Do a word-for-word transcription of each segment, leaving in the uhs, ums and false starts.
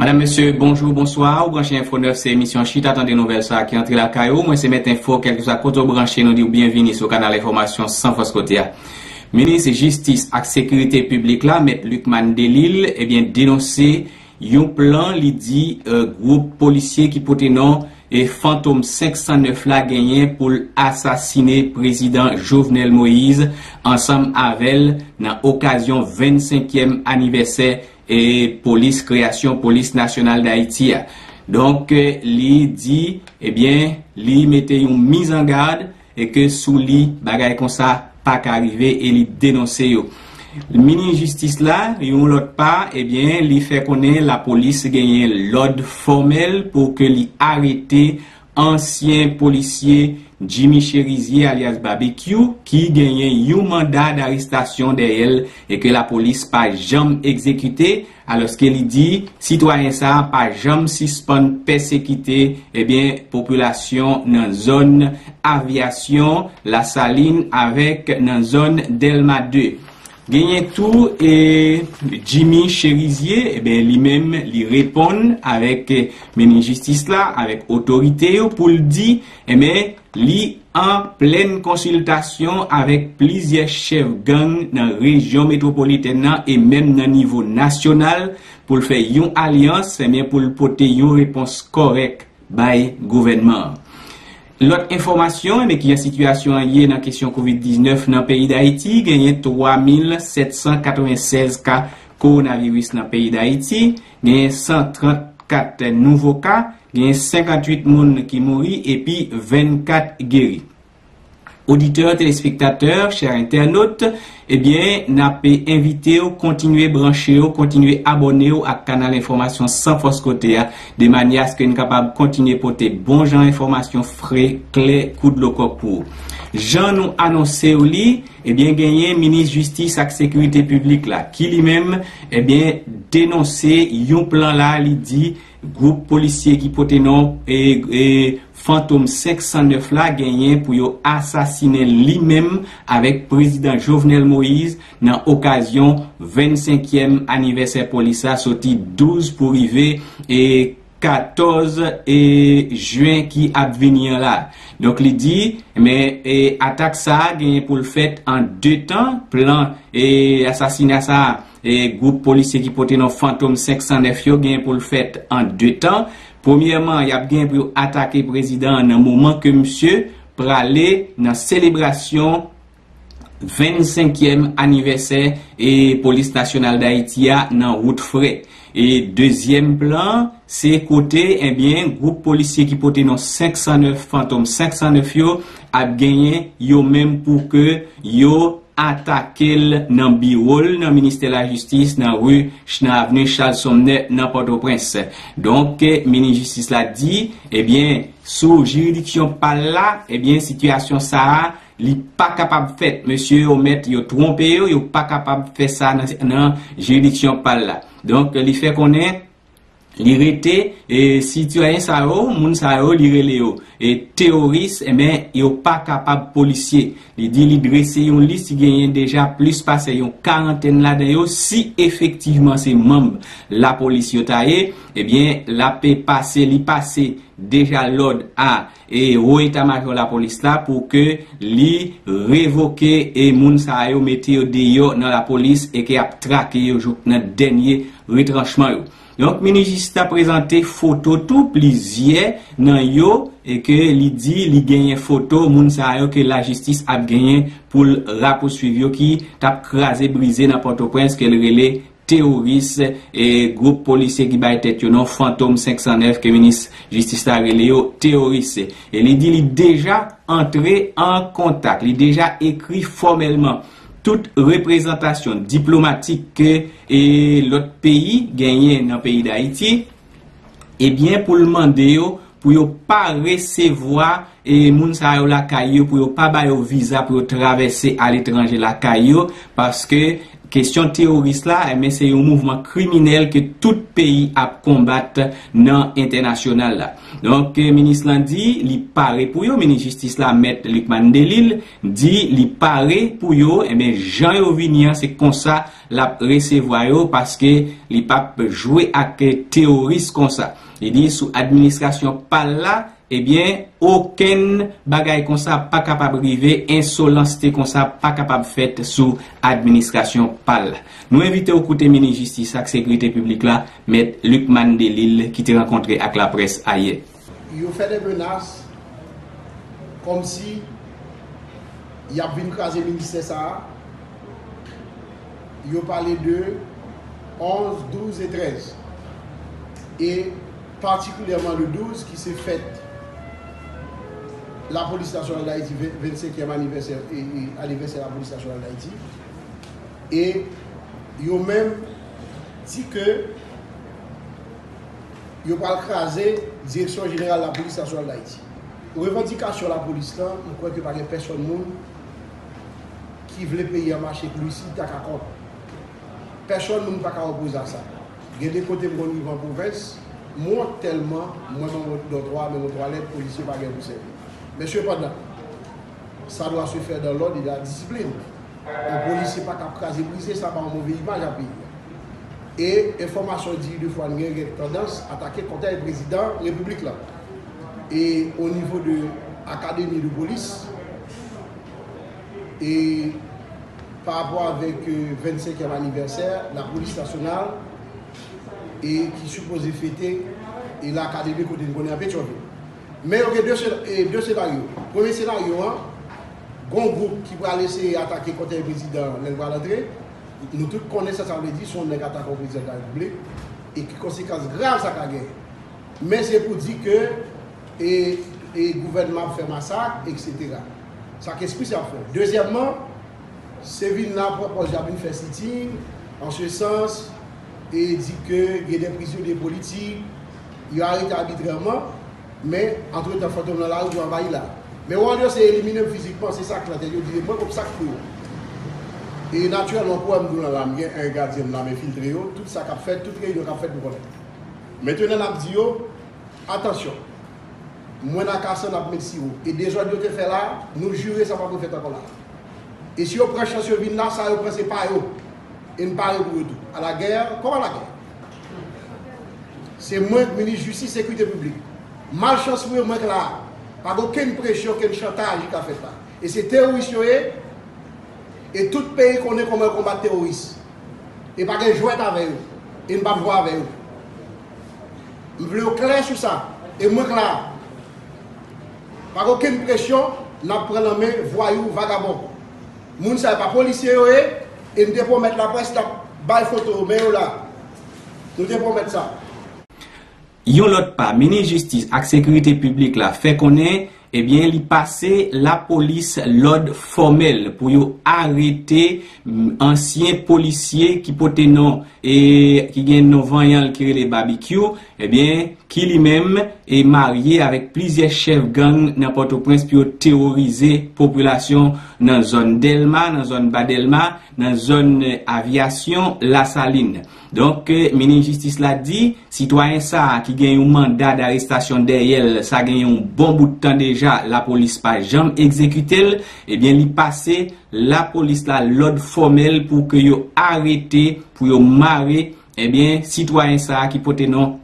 Madam, mesye, bonjou, bonswa. Ou branche Enfo nèf, se emisyon Chita Tande Nouvèl sa a ki antre lakay ou. Mwen se Mèt Enfo, kèlkeswa kote w branche, nou di w byenvini sou kanal enfòmasyon San Fòs Kote a. Minis Jistis ak Sekirite Piblik la, Mèt Lucmane Delille, ebyen, denonse yon plan, li di, eh, gwoup polisye ki pote non e Fantom senk san nèf la genyen pou l asasine Prezidan Jovenel Moïse ansanm avè l nan okazyon vennsenkyèm anivèsè e polis, kreyasyon Polis Nasyonal Dayiti a. Donk, eh, li di, ebyen, li mete yon mizangad e ke sou li, bagay konsa pa ka rive e li denonse yo. Minis Jistis la, yon lòt pa, ebyen, li fè konnen lapolis genyen lòd fòmèl pou ke li arete ansyen polisye Jimmy Chérizier, alyas Babekyou, ki genyen yon manda darestasyon dèyè l e ke lapolis pa janm egzekite, alòske li di sitwayen sa a pa janm sispann pèsekite, ebyen, popilasyon nan zòn Avyasyon, Lasalin avèk nan zòn Dèlma de. Genyen tou, e, Jimmy Chérizier, ebyen, li menm, li reponn avèk, e, minis jistis la, avèk otorite yo pou l di, ebyen, li an plèn konsiltasyon avèk plizyè chèf gang nan rejyon metwopolitèn nan e menm nan nivo nasyonal pou l fè yon alyans, ebyen, pou l pote yon repons kòrèk bay gouvènman an. Lòt enfòmasyon, ebyen, kijan sitiyasyon an ye nan kesyon kovid diznèf nan peyi Dayiti, genyen twa mil sèt san katrevennsèz ka kowonaviris nan peyi Dayiti, genyen san trannkat nouvo ka, genyen senkanntuit moun ki mouri epi vennkat geri. Oditè, telespektatè, chè entènot, ebyen, n ap envite w kontinye branche w, kontinye abòne w ak kanal enfòmasyon San Fòs Kote a, de manyè aske n kapab kontinye pote bon jan enfòmasyon fre, klè, kou dlo kòk pou ou. Jan nou anonse w li, ebyen, genyen minis jistis ak sekirite piblik la, ki li menm, ebyen, denonse yon plan la, li di, gwoup polisye ki pote non, e, e, Fantom senk san nèf la genyen pou yo asasinen li menm avèk Prezidan Jovenel Moïse nan okazyon vennsenkyèm anivèsè polis la, soti douz pou rive, e, katòz, e, jen ki ap vini an la. Donk, li di, men, e, atak sa a genyen pou l fèt an de tan, plan, e, asasina sa a, e, gwoup polisye ki pote non Fantom senk san nèf yo genyen pou l fèt an de tan. Premyèman, y ap genyen pou yo atake prezidan an nan moman ke misye prale nan selebrasyon vennsenkyèm anivèsè, e, Polis Nasyonal Dayiti a nan wout Frè. E dezyèm plan, se kote, ebyen, gwoup polisye ki pote non senk san nèf, Fantom senk san nèf yo, ap genyen yo menm pou ke yo atake l nan biwo l nan ministè lajistis, nan ri, nan avni Charles Sumner, nan Pòtoprens. Donk, minis jistis la di, ebyen, sou jiridiksyon pa l la, ebyen, sitiyasyon sa a, li pa kapab fèt. Mesye yo mèt yo twonpe yo, yo pa kapab fè sa nan, nan jiridiksyon pa l la. Donk, li fè konnen, li rete, e, sitwayen sa yo, moun sa yo, li rele yo, e, teworis, ebyen, yo pa kapab polisye. Li di li drese yon lis, li genyen deja plis pase yon karantèn ladan yo. Si efektivman se manm lapolis yo ta ye, ebyen, l ap pase, li pase deja lòd a, e, wo eta majò lapolis la pou ke li revoke, e, moun sa yo, mete yo deyò nan lapolis e ke ap trake yo jouk nan dènye retranchman yo. Donk, minis jistis la prezante foto tou plizyè nan yo e ke li di li genyen foto moun sa yo ke lajistis ap genyen pou l rapouswiv yo ki t ap kraze brize nan Pòtoprens ke l rele teworis, e gwoup polisye ki bay tèt yo non Fantom senk san nèf ke minis jistis la rele yo teworis. E li di li deja antre an kontak, li deja ekri fòmèlman tout reprezantasyon diplomatik ke, e, lòt peyi genyen nan peyi Dayiti, ebyen, pou l mande yo pou yo pa resevwa, e, moun sa yo lakay yo, pou yo pa ba yo viza pou yo travèse aletranje lakay yo, paske Kesyon teworis la, ebyen, se yon mouvman kriminèl ke tout peyi ap konbat nan entènasyonal la. Donk, minis lan di li pare pou yo, minis jistis la, mèt Lucmane Delille, di li pare pou yo, ebyen, jan yo vini an, se konsa l ap resevwa yo, paske li p ap jwe ak teworis konsa. Li di sou administrasyon pa l la, ebyen, okenn bagay konsa pa kapab rive, ensolanste konsa pa kapab fèt sou administrasyon pa l. Nou envite w koute minis jistis ak sekirite piblik la, mèt Lucmane Delille, ki te rankontre ak laprès ayè. Yo fè de menas kòmsi y ap vin kraze ministè sa a. Yo pale de onz, douz e trèz. E patikilyèman le douz, ki se fèt Lapolis Nasyonal Dayiti, ven- vennsenkyèm anivèsè, e, e, anivèsè Lapolis Nasyonal Dayiti. E yo menm di ke yo pral kraze Direksyon Jeneral Lapolis Nasyonal Dayiti. Revandikasyon lapolis lan, m kwè ke pa gen pèsonn moun ki vle peyi a mache pou li si li ta ka kont. Pèsonn moun pa ka opoze a sa. Gen de kote m konn rive an pwovens, m wont tèlman, mwen menm dòtwa, menm yon twalèt, polisye pa gen pou sèvi. Men sepandan, ça doit se faire dans l'ordre et la discipline. Yon polisye pa ka ap kraze brize, sa ba yon move imaj a peyi a. E enfòmasyon di de fwa n gen, gen tandans atake kòtèy prezidan repiblik la. E o nivo de akademi de polis, e pa rapò avèk, euh, vennsenkyèm anivèsè lapolis nasyonal, e ki sipoze fete, e lakademi kote n konnen an Petyonvil. Men yo gen de sena- e de senaryo. Premye senaryo an, gon gwoup ki pral eseye atake kòtèy prezidan lè l pral antre. Nou tout konnen sa sa vle di, se yon nèg atake yon prezidan de la repiblik, e ki konsekans grav sa ka genyen. Men se pou di ke e, e gouvènman ap fè masak, etsetera. Sa k espri sa ap fè. Dezyèmman, se vin la pran pòz y ap vin fè sitin, an se sans, e di ke gen de prizonye politik, yo arete abitrèman, men antretan fantom nan lari pou anvayi la. Men wòl yo se elimine m fizikman, se sa k nan tèt yo, di mwen kòm sa k pou yo. E natirèlman, pou wè m di w lan la, m gen en gadyen m la, m enfiltre yo, tout sa k ap fèt, tout reyinyon k ap fèt, m konnen. Mentnan n ap di yo, atansyon, mwen nan Kasann ap met siwo. E dezòd yo te fè la, nou jire sa p ap refèt ankò la. E si yo pran chans yo vin la, sa yo pran se pa yo. E n pare pou yo tou. À la guerre, comme à la guerre. Se mwen k minis jistis sekirite piblik. Malchans pou yo, mwen k la. Pa gen okenn presyon, okenn chantaj ki ka fèt la. E se teworis yo ye. E tout peyi konnen kòman yo konbat teworis. E pa gen jwèt avè yo. E n p ap jwe avè yo. M vle yo klè sou sa. E mwen k la. Pa gen okenn presyon, n ap pran nan men vwayou, vagabon. Moun sa yo pa polisye yo ye, e n te pwomèt laprès n ap bay foto yo, men yo la. Nou te pwomèt sa. Yon lòt pa, minis jistis ak sekirite piblik la fè konnen, ebyen, li pase lapolis lòd fòmèl pou yo arete, mm, ansyen polisye ki pote non, e ki gen non vanyan l ki rele Babikyou, ebyen, ki li menm e marye avèk plizyè chèf gang nan Pòtoprens pou yo teworize popilasyon nan zòn Dèlma, nan zòn Ba Dèlma, nan zòn, eh, avyasyon Lasalin. Donk, eh, minis jistis la di, sitwayen sa a ki gen yon manda darestasyon dèyè l, sa gen yon bon bout tan deja, lapolis pa janm egzekite l, ebyen, li pase lapolis la lòd fòmèl pou ke yo arete, pou yo mare, ebyen, sitwayen sa a ki pote non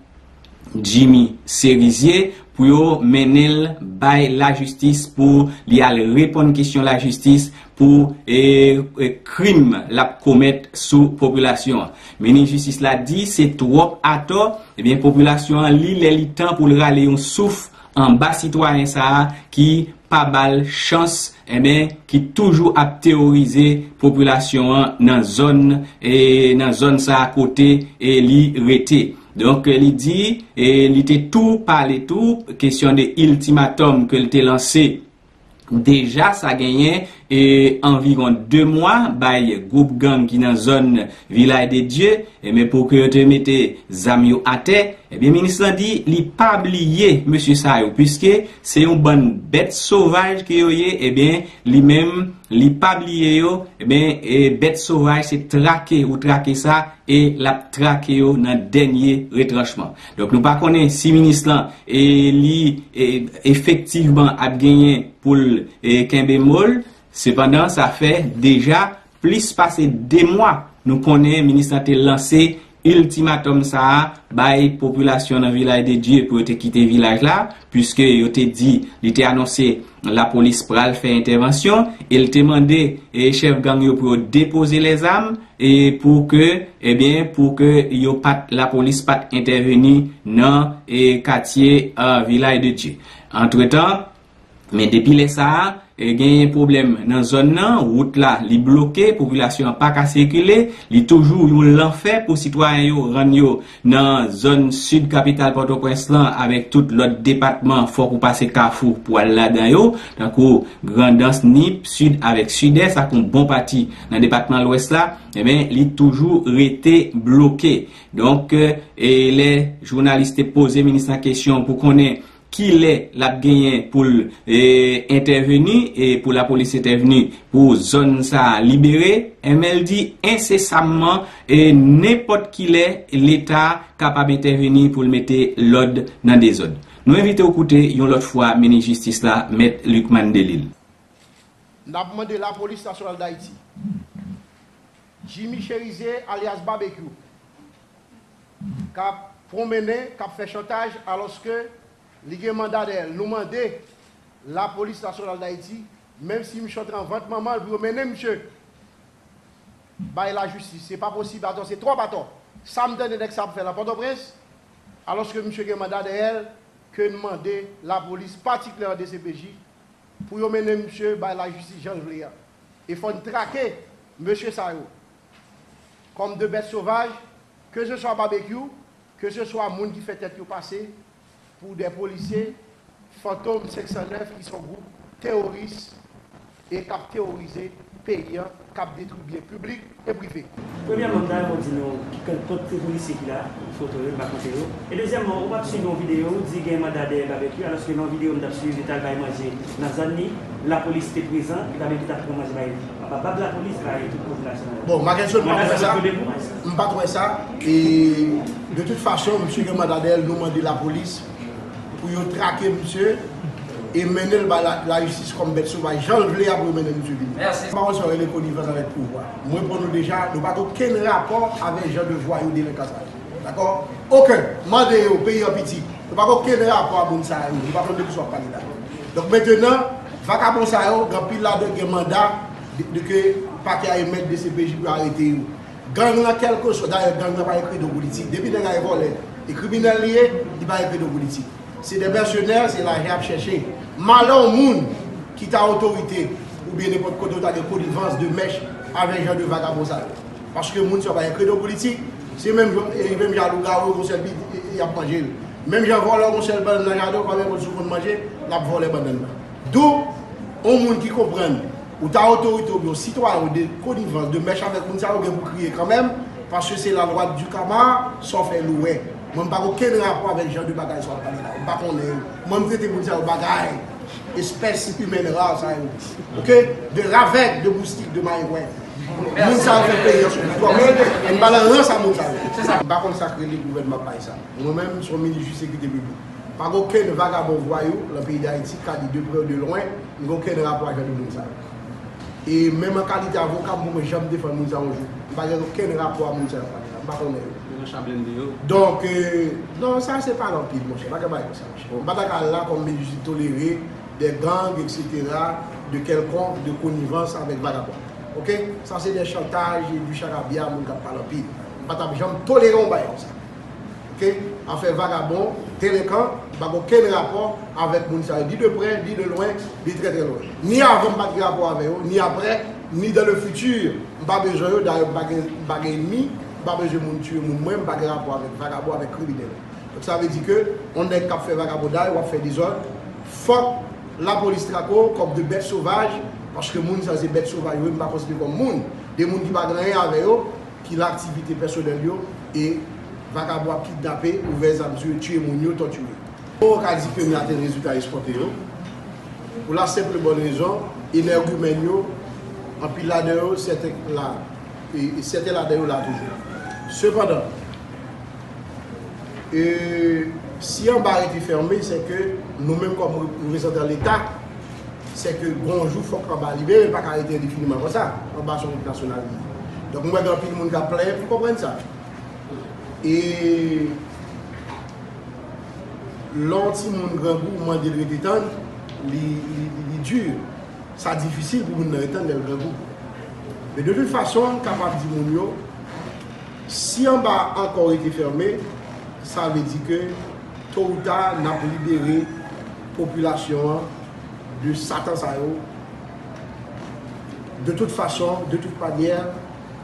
Jimmy Serizier, pou yo mennen l bay lajistis pou li al reponn kesyon lajistis pou, e, e, krim l ap komèt sou popilasyon an. Minis jistis la di se twòp atò, ebyen, popilasyon an li lè li tan pou l rale yon souf anba sitwayen sa a ki pa ba l chans, ebyen, ki toujou ap teworize popilasyon an nan zòn, e, nan zòn sa a kote, e, li rete. Donk, li di, e, li te tou pale tou, kesyon de iltimatòm ke l te lanse deja, sa genyen, e anviwon de mwa bay gwoup gang ki nan zòn Vilaj de Dye, ebyen pou ke yo te mete zam yo atè, ebyen minis lan di li pa bliye mesye sa yo, piske se yon bann bèt sovaj ke yo ye, ebyen li menm li pa bliye yo, ebyen e bèt sovaj se trake ou trake sa, e l ap trake yo nan dènye retranchman. Donk nou pa konnen si minis lan e li e, efektivman ap genyen pou l e, kenbe mo l. Sepandan, sa fè deja plis pase de mwa nou konnen minis lan te lanse iltimatòm sa a bay popilasyon nan Vilaj de Dye pou yo te kite vilaj la, piske yo te di li te anonse lapolis pral fè entèvansyon, e l te mande e, chèf gang yo pou yo depoze lèzam, e pou ke, ebyen, pou ke yo pa t, lapolis pa t entèveni nan e, katye e, Vilaj de Dye. Antretan, men depi lè sa a, e, genyen pwoblèm nan zòn nan, wout la li bloke, popilasyon an pa ka sikile, li toujou yon lanfè pou sitwayen yo rann yo nan zòn sid kapital Pòtoprens lan avèk tout lòt depatman, fòk ou pase Kafou pou al ladan yo, tankou Grandans, Nip, Sid avèk Sidès ak yon bon pati nan depatman Lwès la, ebyen li toujou rete bloke. Donk, e lè jounalis te poze minis lan kesyon pou konnen kilè l ap genyen pou l e, entèveni, e pou lapolis entèveni pou zòn sa a libere, ebyen l di ensesamman e nenpòt kilè Leta kapab entèveni pou l mete lòd nan dezòd. Nou envite w koute yon lòt fwa minis jistis la, Mèt Lucmane Delille. N ap mande Lapolis Nasyonal d Ayiti, Jimmy Chérizier alyas Babekyou, k ap pwonmennen, k ap fè chantaj alòske li gen manda dèyè l. Nou mande Lapolis Nasyonal d Ayiti, menm si misye antre an vant manman l pou yo mennen misye bay lajistis. Se pa posib, atò, se twòp atò. Sa m tande nèg sa ap fè nan Pòtoprens, alòske misye gen manda dèyè l, ke n mande lapolis, patikilyèman D C P J, pou yo mennen misye bay lajistis jan l vle a. E fò n trake mesye sa yo. Kòm de bèt sovaj, ke se swa Babekyou, ke se swa moun ki fè tèt yo pase pou de polisye, Fantom senk san nèf, ki se yon gwoup teworis e k ap teworize peyi an, k ap detwi byen piblik e prive. Premyèman, m ta renmen w di nou ki kantite polisye ki la, foto yo, m pa konte yo. E dezyèmman, ou p ap swiv yon videyo, ou di gen manda dèyè Babekyou, alòske nan yon videyo m t ap swiv, li t al bay manje nan zòn li, lapolis te prezan, e Babekyou t ap pran manje bay li. Apa bab lapolis bay tout popilasyon an. Bon, Mackenson, m pa t wè sa. M pa t wè sa. E de tout fason, misye gen manda dèyè l, nou mande lapolis pou yo trake misye e mennen l bay la, lajistis kòm bèt sovaj. Jan l vle a pou yo mennen misye vini. Mèsi. M pa konn sa yo rele konivans avèk pouvwa. M reponn ou deja, nou pa gen okenn rapò avèk jan de vwayou delenkan sa yo. Dakò? Okenn. Mande yo, peyi an piti. Nou pa gen okenn rapò a moun sa yo. Nou pa konn de kisa w ap pale la. Donk mentenan, vakabon sa yo, gen anpil ladan gen manda de, de ke pakè a emèt D C P J pou yo arete yo. Gang lan, kèlkeswa, dayè, gang lan pa gen kredo politik. Depi nèg la e vòlè, e kriminèl li ye, li pa gen kredo politik. Se de mèsenè, se lajan y ap chèche. Malè yon moun ki ta otorite oubyen nenpòt kote ou ta gen konivans de mèch avèk jan de vagabon sa yo. Paske moun sa yo pa gen kredo politik, se menm jan, e menm jan lougawou, yon sèl bit, e, e, y ap manje l. Menm jan vòlè yon sèl bannann nan jaden, ou pa menm konn si w konn manje, l ap vòlè bannann nan. Donk, yon moun ki konprann ou ta otorite oubyen yon sitwayen ou de konivans, de mèch avèk moun sa yo, gen pou kriye kanmenm, paske se la loi du karma, sa w fè li w wè. Mwen, m pa gen okenn rapò avèk jan de bagay sa w ap pale la. M pa konnen yo. Mwen, m trete moun sa yo bagay, espès imèn ra sa yo. Oke? De ravèg, de moustik, de mayikwè. Moun sa yo fè peyi an soufri twòp. M pa nan rans a moun sa yo. M pa konn sa k rele gouvènman pay sa. Mwen menm, m se yon minis jistis e sekirite piblik. Pa gen okenn vagabon vwayou nan peyi Dayiti k ka di de prè ou de lwen, m gen okenn rapò ak jan de moun sa yo. E menm an kalite avoka, m poko janm defann moun sa yo yon jou. M pa gen okenn rapò a moun sa yo. M pa konnen yo. Yo nan chan blende yo. Donk, euh, non, sa se pale anpil, monchè. Pa gen bagay konsa, monchè. M pa ta ka la kòm minis jistis tolere de gang, et cetera, de kèlkonk, de konivans avèk vagabon. Oke? Sa se de chantaj e du charabia, moun k ap pale anpil. M pa t ap janm tolere yon bagay konsa. Oke? Afè vagabon, delenkan, m pa gen okenn rapò avèk moun sa yo, ni de prè, ni de lwen, ni trè, trè lwen. Ni avan m pa t gen rapò avè yo, ni aprè, ni dans le futur, m pa bezwen yo, dayè m pa gen, m pa gen ènmi, m pa bezwen moun tiye moun mwen, m pa gen rapò avèk vagabon, avèk kriminèl. Donk sa vle di ke yon nèg k ap fè vagabonday, w ap fè dezòd, fòk lapolis trake w kòm de bèt sovaj, Paske moun sa se bèt sovaj yo ye, m pa konsidere kòm moun. De moun ki pa gen anyen avè yo, ki nan aktivite pèsonèl yo, e vakabon ap kidnape, ouvè zam sou yo, tiye moun yo, tòtire. Ou ka di ke m atenn rezilta eskòte yo. Pou la senp e bòn rezon, enègimèn yo, anpil ladan yo, sèten la, e, e sèten ladan yo la toujou. Sepandan, e, si anba rete fèmen, se ke nou menm kòm reprezantan Leta, se ke gon jou fòk anba libere, l pa ka rete endefiniman konsa, anba se yon wout nasyonal li ye. Donk, mwen gen anpil moun k ap plenyen pou konprann sa. E lè yon timoun grangou, ou mande l rete tann, li, li, li, li di. Sa difisil pou moun nan ret tann lè l grangou. Men de tout fason, m kapab di moun yo, si anba ankò rete fèmen, sa vle di ke to ou ta, n ap libere popilasyon an de satan sa yo. De tout fason, de tout manyè,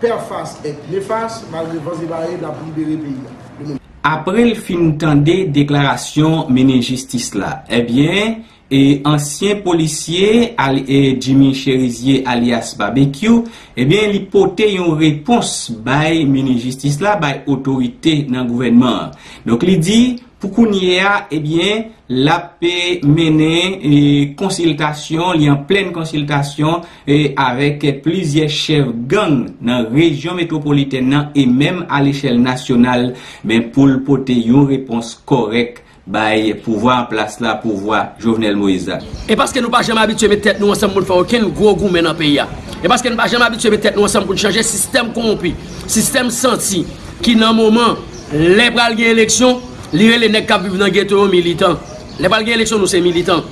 père Face est néfaste, malgre van e mare, n ap libere peyi a. Apre l fin tande deklarasyon minis jistis la, ebyen, e ansyen polisye al- e Jimmy Cherizier alyas Babekyou, ebyen, li pote yon repons bay minis jistis la, bay otorite nan gouvènman an. Donk, li di, pou kounye a, ebyen, l ap, e, mennen, e, konsiltasyon, li an plèn konsiltasyon, e, avèk plizyè chèf gang nan rejyon metwopolitèn nan e menm alechèl nasyonal, men pou l pote yon repons kòrèk bay pouvwa an plas la, pouvwa Jovenel Moïse la. E paske nou pa janm abitye met tèt nou ansanm pou n fè okenn gwo goumen nan peyi a. E paske nou pa janm abitye met tèt nou ansanm pou n chanje sistèm kowonpi, sistèm santi ki nan moman lè pral gen eleksyon, li rele nèg k ap viv nan geto yo militan. Lè pral gen eleksyon, nou se militan.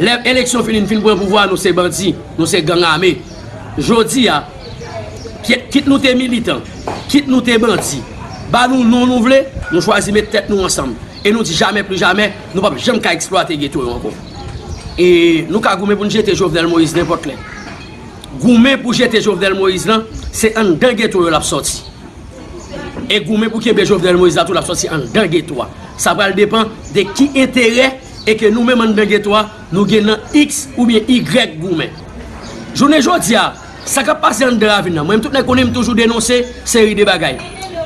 Lè eleksyon fini, n fin pran pouvwa, nou se bandi, nou se gang ame. Jodi a, kit, kit nou te militan, kit nou te bandi, ba nou non nou vle, nou chwazi met tèt nou ansanm. E nou di jamè pli jamè, nou p ap janm ka eksplwate geto yo ankò. E nou ka goumen pou n jete Jovenel Moïse nenpòt lè. Goumen pou jete Jovenel Moïse lan, se anndan geto yo l ap sòti. E goumen pou kenbe Jovenel Moïse la tou, l ap sòti anndan geto a. Sa pral depann de ki enterè e ke nou menm anndan geto a, nou gen nan X oubyen Y goumen. Jounen jodi a, sa k ap pase anndan ravin nan, mwen menm tout nèg konnen m toujou denonse seri de bagay.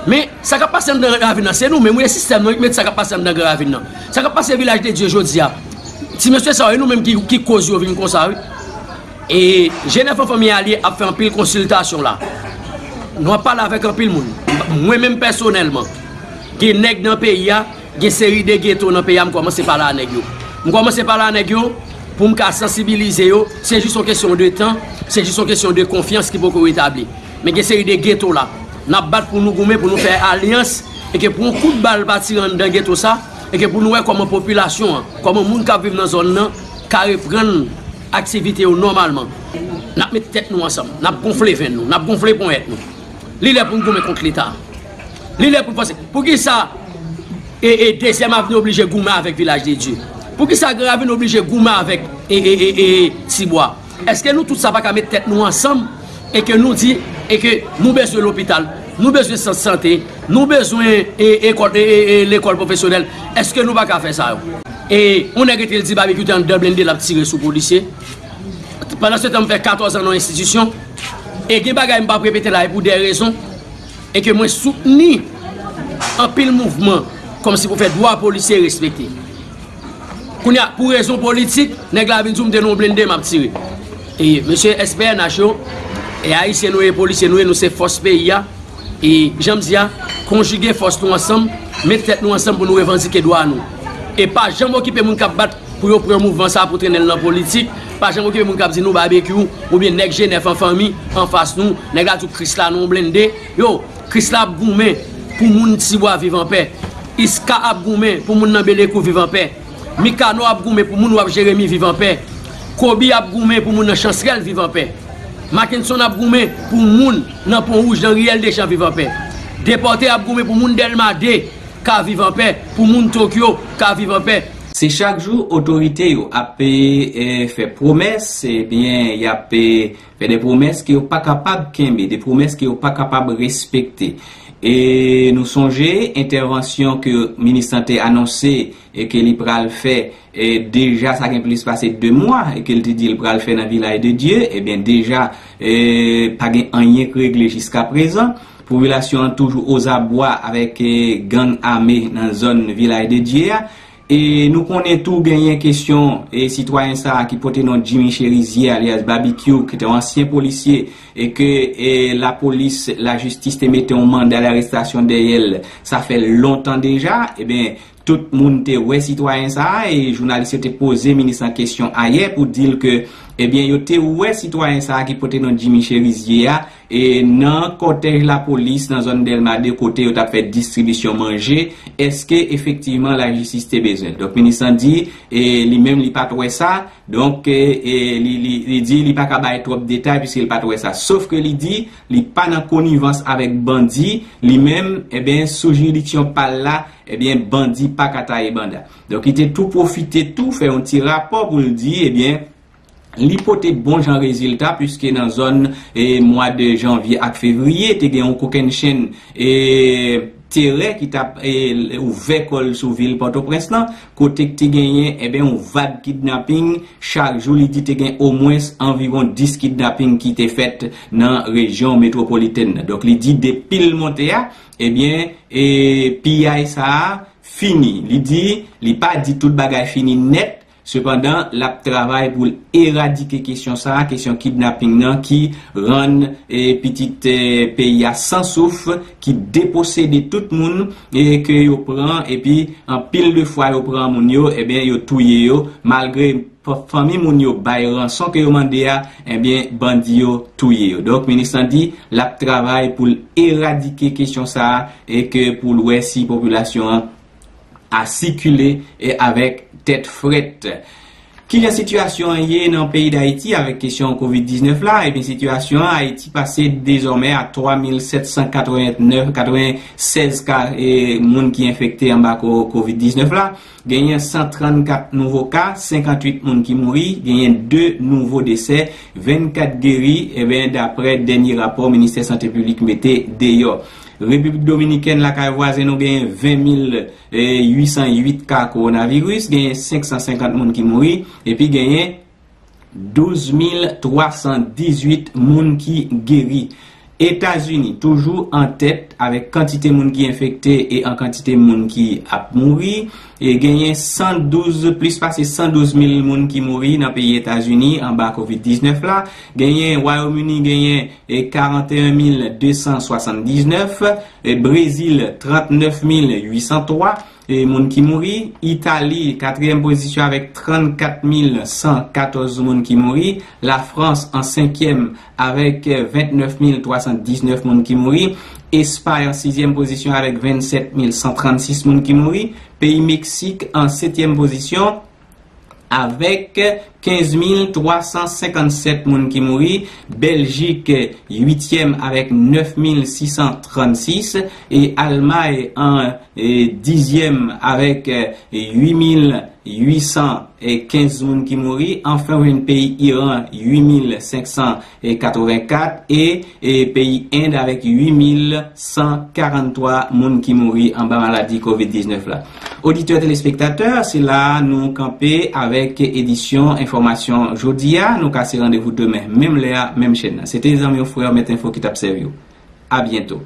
Men, sa k ap pase anndan ravin nan, se nou menm, wi, e sistèm nan ki mete sa k ap pase anndan gran ravin nan. Sa k ap pase Vilaj de Dye jodi a, ti mesye sa yo, e nou menm ki, ki koz yo vin konsa, wi. E G nèf an fanmi alye ap fè anpil konsiltasyon la. Nou ap pale avèk anpil moun. Mwen menm pèsonèlman, gen nèg nan peyi a, gen seri de geto nan peyi a, m kòmanse pale a nèg yo. M kòmanse pale a nèg yo pou m ka sansibilize yo. Se jis yon kesyon de tan, se jis yon kesyon de konfyans ki poko retabli. Men gen seri de geto la. N ap bat pou nou goumen, pou nou fè alyans, e ke pou yon kout bal pa tire anndan geto sa, e ke pou nou wè kòman popilasyon an, kòman moun k ap viv nan zòn nan, ka reprann aktivite yo nòmalman. N ap met tèt nou ansanm, n ap gonfle venn nou, n ap gonfle ponyèt nou. Li lè pou n goumen kont Leta. Li lè pou n fòse. Poukisa e, e Dezyèm Avni oblije goumen avèk Vilaj de Dye? Poukisa Gran Ravin oblije goumen avèk e, e, e, e Tibwa? Èske nou tout sa pa ka met tèt nou ansanm e ke nou di e ke nou bezwen lopital, nou bezwen sant sante, nou bezwen e, ekòl, e, e, e, lekòl pwofesyonèl? Èske nou pa ka fè sa yo? E yon nèg rete l di Babekyou te anndan blende l ap tire sou polisye. Pandan se tan m fè katòz an nan enstitisyon, e gen bagay m p ap repete la, e pou de rezon, e ke mwen soutni anpil mouvman kòmsi pou fè dwa polisye respekte. Kounye a, pou rezon politik, nèg la vin di w m te nan yon blende m ap tire. E mesye S P N H yo, e ayisyen nou ye, polisye nou ye, nou se fòs peyi a. E jan m di a, konjige fòs nou ansanm, met tèt nou ansanm pou nou revandike dwa nou. E pa janm okipe moun k ap bat pou yo pran mouvman sa pou trennen l nan politik. Pa janm okipe moun k ap di nou Babekyou oubyen nèg G nèf an fanmi anfas nou. Nèg la di w Krisla nan yon blende. Yo, Krisla ap goumen pou moun Tibwa viv anpè. Iska ap goumen pou moun nan Belekou viv anpè. Mikano ap goumen pou moun w ap Jeremi viv anpè. Kobi ap goumen pou moun nan Chansrèl viv anpè. Mackenson ap goumen pou moun nan Pon Wouj, nan Riyèl Deschamps viv anpè. Depòte ap goumen pou moun Dèlma de ka viv anpè, pou moun Tokyo ka viv anpè. Se chak jou otorite yo ap, e, e, fè pwomès, ebyen, y ap, e, fè de pwomès ke yo pa kapab kenbe, de pwomès ke yo pa kapab respekte. E nou sonje entèvansyon ke minis lan te anonse e ke li pral fè, e deja sa gen plis pase de mwa, e ke l te di l pral fè nan Vilaj de Dye, ebyen deja, e pa gen anyen k regle jiska prezan. Popilasyon an toujou ozabwa avèk, e, gang ame nan zòn Vilaj de Dye a. E nou konnen tou genyen kesyon, e, sitwayen sa a ki pote non Jimmy Cherizier alyas Babikyou, ki te yon ansyen polisye, e ke, e, lapolis, lajistis te mete yon manda darestasyon dèyè l, sa fè lontan deja, ebyen, tout moun te wè sitwayen sa a, e jounalis yo te poze minis lan kesyon ayè pou di l ke, ebyen, yo te wè sitwayen sa a ki pote non Jimmy Cherizier a, e nan kòtèj lapolis nan zòn Dèlma de kote yo t ap fè distribisyon manje, èske efektivman lajistis te bezwen l? Donk, minis lan di, e li menm li pa t wè sa, donk, e, e, li, li, li di li pa ka bay twòp detay piske li pa t wè sa. Sof ke li di li pa nan konivans avèk bandi, li menm, ebyen, sou jiridiksyon pa l la, ebyen, bandi pa ka taye banda. Donk, li te tou pwofite tou fè yon ti rapò pou l di, ebyen, li pote bon jan rezilta, piske nan zòn, e, mwa de janvye ak fevriye, te gen yon kokennchenn, e, terè ki t ap, e, ouvè kò l sou vil Pòtoprens lan, kote k te genyen, ebyen, yon vag kidnaping. Chak jou, li di te gen omwens anviwon dis kidnaping ki te fèt nan rejyon metwopolitèn nan. Donk, li di depi l monte a, ebyen, e, piyay sa a fini. Li di, li pa di tout bagay fini nèt, sepandan, l ap travay pou l eradike kesyon sa a, kesyon kidnaping nan ki rann, e, pitit, e, peyi a san souf, ki deposede tout moun, e, ke yo pran, epi anpil de fwa yo pran moun yo, ebyen, yo touye yo, malgre f-, fanmi moun yo bay ranson ke yo mande a, ebyen, bandi yo touye yo. Donk, minis lan di, l ap travay pou l eradike kesyon sa a, e ke pou l wè si popilasyon an a sikile e avèk tèt frèt. Kijan sitiyasyon an ye nan peyi Dayiti avèk kesyon kovid diznèf la? Ebyen, sitiyasyon an, Ayiti pase dezòmè a twa mil sèt san katrevennnèf, katrevennsèz ka, e, moun ki enfekte anba ko-, kovid diznèf la. Genyen san trannkat nouvo ka, senkannwit moun ki mouri, genyen de nouvo desè, vennkat geri, ebyen, daprè dènye rapò Ministè Sante Piblik mete deyò. Repiblik Dominikèn, lakay vwazen nou, genyen ven mil uit san uit ka kowonaviris, genyen senk san senkant moun ki mouri, epi genyen douz mil twa san dizuit moun ki geri. Etazini toujou an tèt avèk kantite moun ki enfekte e an kantite moun ki ap mouri. E genyen san douz, plis pase san douz mil moun ki mouri nan peyi Etazini anba kovid diznèf la. Genyen Wayòm Ini, genyen e karanteyen mil de san swasanndiznèf, e Brezil, trannèf mil uit san twa, e moun ki mouri, Itali, katriyèm pozisyon avèk trannkat mil san katòz moun ki mouri, Lafrans an senkyèm avèk vennèf mil twa san diznèf moun ki mouri, Espay an sizyèm pozisyon avèk vennsèt mil san trannsis moun ki mouri, peyi Meksik an setyèm pozisyon avèk kenz mil twa san senkannsèt moun ki mouri, Bèljik, uityèm avèk nèf mil sis san trannsis, e Almay an, e, dizyèm avèk, e, uit mil uit san kenz moun ki mouri, anfen, ou jwenn peyi Iran, uit mil senk san katrevenkat, e, e peyi End avèk uit mil san karanntwa moun ki mouri anba maladi kovid diznèf la. Oditè, telespektatè, se la a nou kanpe avèk edisyon enfòmasyon jodi a. Nou kase randevou demen, menm lè a, menm chèn nan. Se te zanmi w, frè w, Mèt Enfo ki t ap sèvi w. A byento.